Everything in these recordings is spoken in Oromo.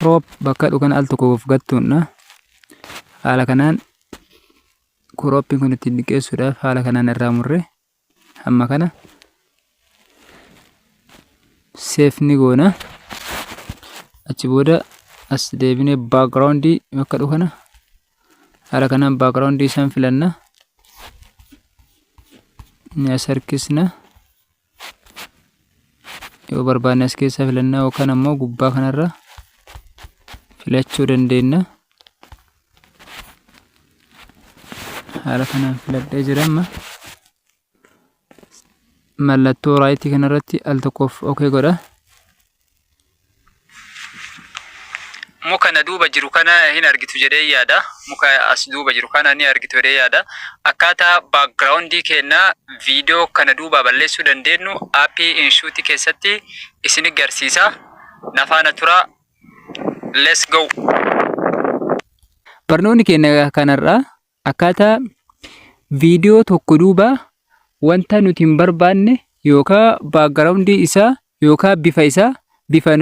Crop bakka jedhu kana al tokkoof gattuudha. Haala kanaan Crooppiin kun ittiin xiqqeessuudhaaf haala kanaan irraa murre hamma kana seef ni goona. Achi booda as deebinee background bakka dhufu kana haala kanaan background isaan filanna. Ni as harkisna. Yoo barbaanne as keessaa filannaa yookaan ammoo gubbaa kanarra filachuu dandeenya. Haala kanaan filadhee jira amma. Mallattoo raayitii kanarratti al tokkoof okay godha. Muka na duuba jiru kana hin argitu jedhee yaada. Muka as duuba jiru kana ni argitu jedhee yaada. Akkaataa background keenya viidiyoo kana duubaa balleessuu dandeenyu aappii InShot keessatti isin garsiisa. Na faana turaa. Let's go! Barnoonni keenya kanarraa akkaataa viidiyoo tokko duuba wanta nuti hin barbaanne yookaan background isaa yookaan bifa isaa bifa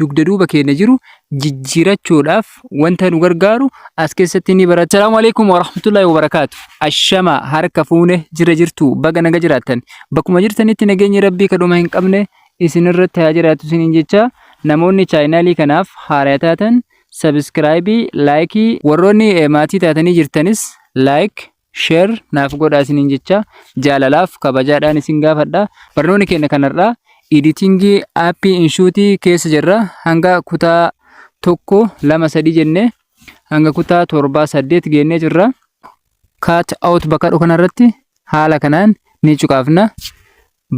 dugda duuba keenya jiru jijjiirachuudhaaf wanta nu gargaaru as keessatti ni barata. Assalaamu alaikum warahmatullahi wabarakaatu. Ashama harka fuune jira jirtu baga naga jiraattan. Bakkuma jirtanitti nageenyi rabbii kadhuma hin qabne isinirratti haa jiraatu isiniin jecha namoonni chaayinaalii kanaaf haaraa taatan sabiskiraayibii, laayikii warroonni maatii taatanii jirtanis laayik share naaf godhaa isiniin jecha jaalalaaf kabajaadhaan isin gaafadha. Barnoonni keenya kanarraa editingii aappii inshuutii keessa jirra. Hanga kutaa 1 2 3 jennee hanga kutaa 7 8 geennee jirra. Cut out bakka jedhu kanarratti haala kanaan ni cuqaafna.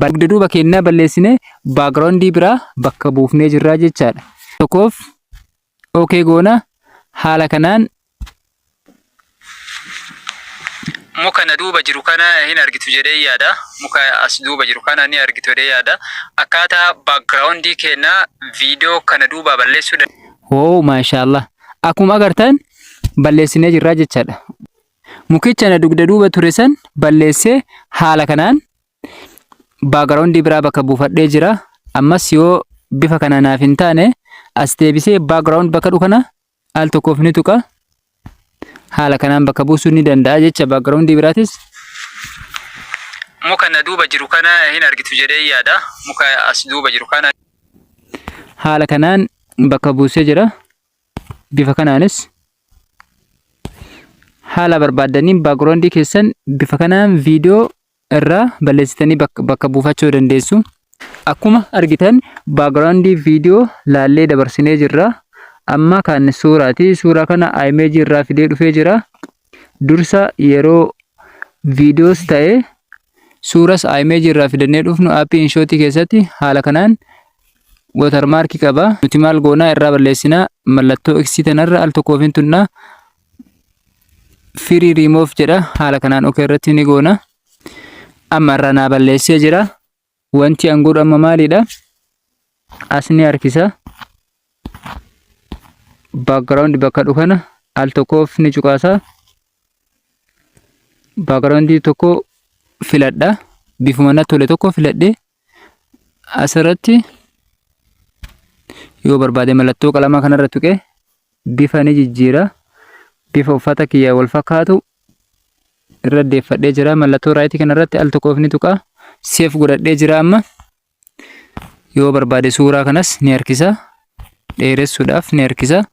Dugda duuba keenyaa balleessinee background biraa bakka buufnee jirra jechaadha. Tokkoof okay goona haala kanaan Muka na duuba jiru kana hin argitu jedhee yaada. Muka as duuba jiru kana ni argitu jedhee yaada. Akkaataa background keenya viidiyoo kana duubaa balleessuu dandeenya. Hoo maashaallah. Akkuma agartan balleessinee jirraa jechaadha. Mukicha na dugda duuba ture san balleessee haala kanaan background biraa bakka buufadhee jira. Ammas yoo bifa kana naaf hin taane as deebisee background bakka dhufu kana al tokkoof ni tuqa. Haala kanaan bakka buusuu ni danda'a jecha background biraatis. Muka na duuba jiru kana hin argitu jedhee yaada. Muka as duuba jiru kana. Haala kanaan bakka buusee jira. Bifa kanaanis haala barbaaddaniin background keessan bifa kanaan viidiyoo irraa balleessitanii bakka buufachuu dandeessu. Akkuma argitan background viidiyoo laallee dabarsinee jirra. Amma kan suuraati. Suuraa kana image irraa fidee dhufee jira. Dursa yeroo viidiyoos ta'e suuras image irraa fidannee dhufnu aappii InShot keessatti haala kanaan watermark qaba. Nuti maal goonaa irraa balleessinaa mallattoo X tanarra al tokkoof hin tunnaa. Free remove jedha haala kanaan ok irratti ni goona. Amma irraa naa balleessee jira. Wanti an godhu amma maalidha? As ni harkisa. Background bakka dhufu kana al tokkoof ni cuqaasa. Background tokko filadha. Bifuma natti tole tokko filadhee asirratti yoo barbaade mallattoo qalamaa kanarra tuqee bifa ni jijjiira. Bifa uffata kiyya wal fakkaatu irra deeffadhee jira. Mallattoo raayitii kanarratti al tokkoof ni tuqa. Seef godhadhee jira amma. Yoo barbaade suuraa kanas ni harkisa. Dheeressuudhaaf ni harkisa.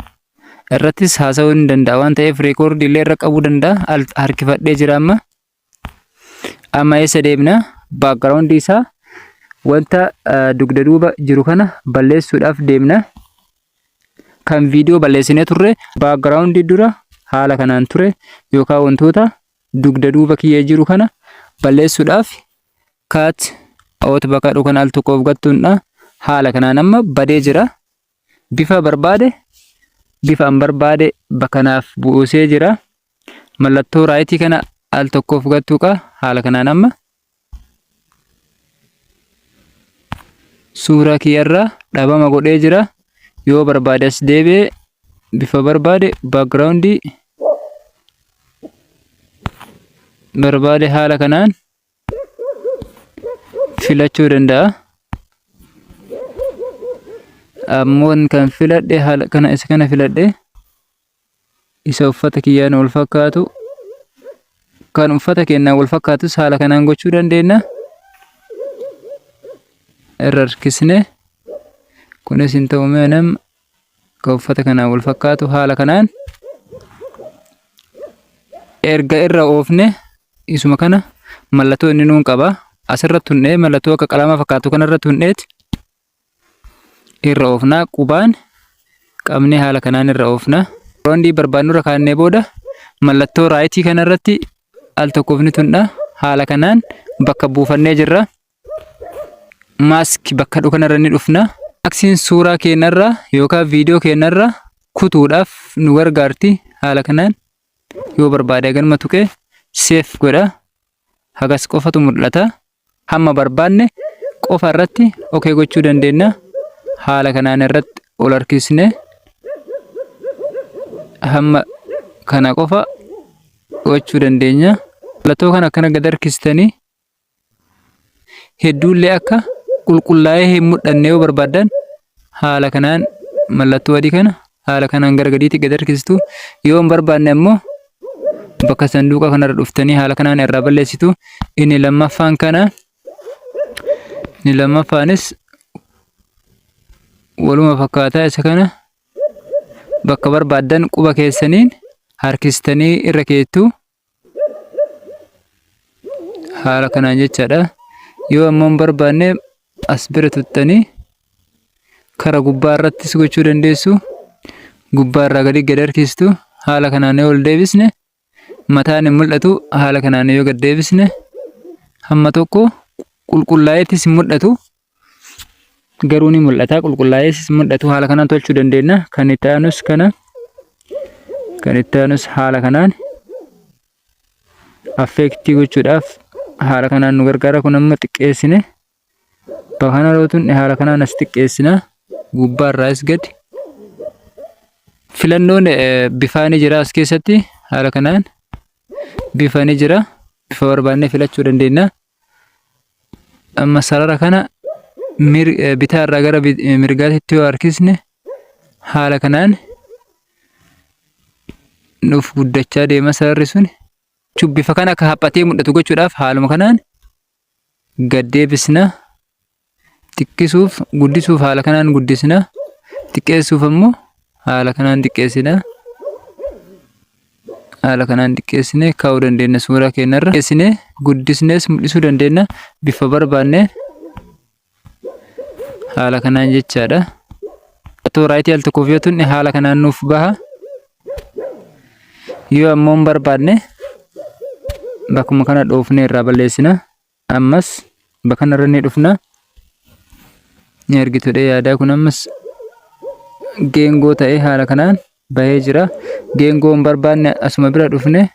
Irrattis haasa'uu ni danda'a waan ta'eef reekoordii illee irra qabuu danda'a. Harkifadhee jira amma. Amma eessa deemna? Background isaa wanta dugda duuba jiru kana balleessuudhaaf deemna. Kan viidiyoo balleessinee turre background dura haala kanaan ture yookaan wantoota dugda duuba kiyya jiru kana balleessuudhaaf cut out bakka jedhu kana al tokkoof gattuudha. Haala kanaan amma badee jira. Bifa barbaade bifa an barbaade bakka naaf buusee jira. Mallattoo raayitii kana al tokkoof gattuuqa. Haala kanaan amma suuraa kiyyarraa dhabama godhee jira. Yoo barbaade as deebi'ee bifa barbaade background barbaade haala kanaan filachuu danda'a. Ammoo kan filadhe haala kana isa kana filadhe, isa uffata kiyyaan wal fakkaatu, kan uffata keenyaan wal fakkaatus haala kanaan gochuu dandeenya. Irra harkisne kunis hin ta'u. Mee nam kan uffata kanaan wal fakkaatu haala kanaan erga irra oofne, isuma kana mallattoo inni nuun qaba. Asirratti hundee mallattoo akka qalama fakkaatu kanarratti hundeeti irra oofnaa, qubaan qabnee haala kanaan irra oofna. Roondii barbaadnu irra kaannee booda mallattoo right kanarratti al tokkoof ni tunda. Haala kanaan bakka buufannee jirra. Mask bakka dhukanarra kanarra ni dhufna. Maskiin suuraa keenyarra yookaan viidiyoo keenyarra kutuudhaaf nu gargaarti. Haala kanaan yoo barbaade ganuma tuqee save godha. Hagas qofatu mul'ata. Hamma barbaanne qofa irratti okay gochuu dandeenya. Haala kanaan irratti ol harkisne hamma kana qofa gochuu dandeenya. Mallattoo kana akkana gad harkistanii hedduullee akka qulqullaa'ee hin mul'anne yoo barbaaddan, haala kanaan mallattoo adii kana haala kanaan gara gadiitti gad harkistu. Yoo hin barbaanne ammoo bakka sanduuqa kanarra dhuftanii haala kanaan irraa balleessitu. Inni lammaffaan kana, inni lammaffaanis waluma fakkaataa. Isa kana bakka barbaaddan quba keessaniin harkistanii irra keettu haala kanaan jechaadha. Yoo ammoo hin barbaanne as bira tuttanii kara gubbaa irrattis gochuu dandeessu. Gubbaa irraa gadi gad harkistu. Haala kanaan yoo ol deebisne mataan hin mul'atu. Haala kanaan yoo gad deebisne hamma tokko qulqullaa'eettis hin mul'atu. Garuu ni mul'ata, qulqullaa'ees hin mul'atu. Haala kanaan tolchuu dandeenya. Kan itti aanus kana, kan itti aanus haala kanaan effect gochuudhaaf haala kanaan nu gargaara. Kun amma xiqqeessine bakka kana yeroo tunne haala kanaan as xiqqeessina, gubbaa irraas gadi. Filannoon bifaa ni jira as keessatti. Haala kanaan bifa ni jira, bifa barbaannee filachuu dandeenya. Amma sarara kana bitaa irraa gara mirgaatti yoo harkisne haala kanaan nuuf guddachaa deema sararri sun. Bifa kana akka haphatee mul'atu gochuudhaaf haaluma kanaan gad deebisna. Xiqqisuuf, guddisuuf haala kanaan guddisna. Xiqqeessuuf ammoo haala kanaan xiqqeessina. Haala kanaan xiqqeessinee kaa'uu dandeenya suuraa keenyarra. Xiqqeessinee guddisnees mul'isuu dandeenya bifa barbaanne haala kanaan jechaadha. Mallattoo right al tokkoof yoo tunne haala kanaan nuuf baha. Yoo ammoo hin barbaanne bakkuma kana dhoofnee irraa balleessina. Ammas bakka kanarra ni dhufna. Ni argitu yaadaa. Kun ammas geengoo ta'ee haala kanaan bahee jira. Geengoo hin barbaanne asuma bira dhufne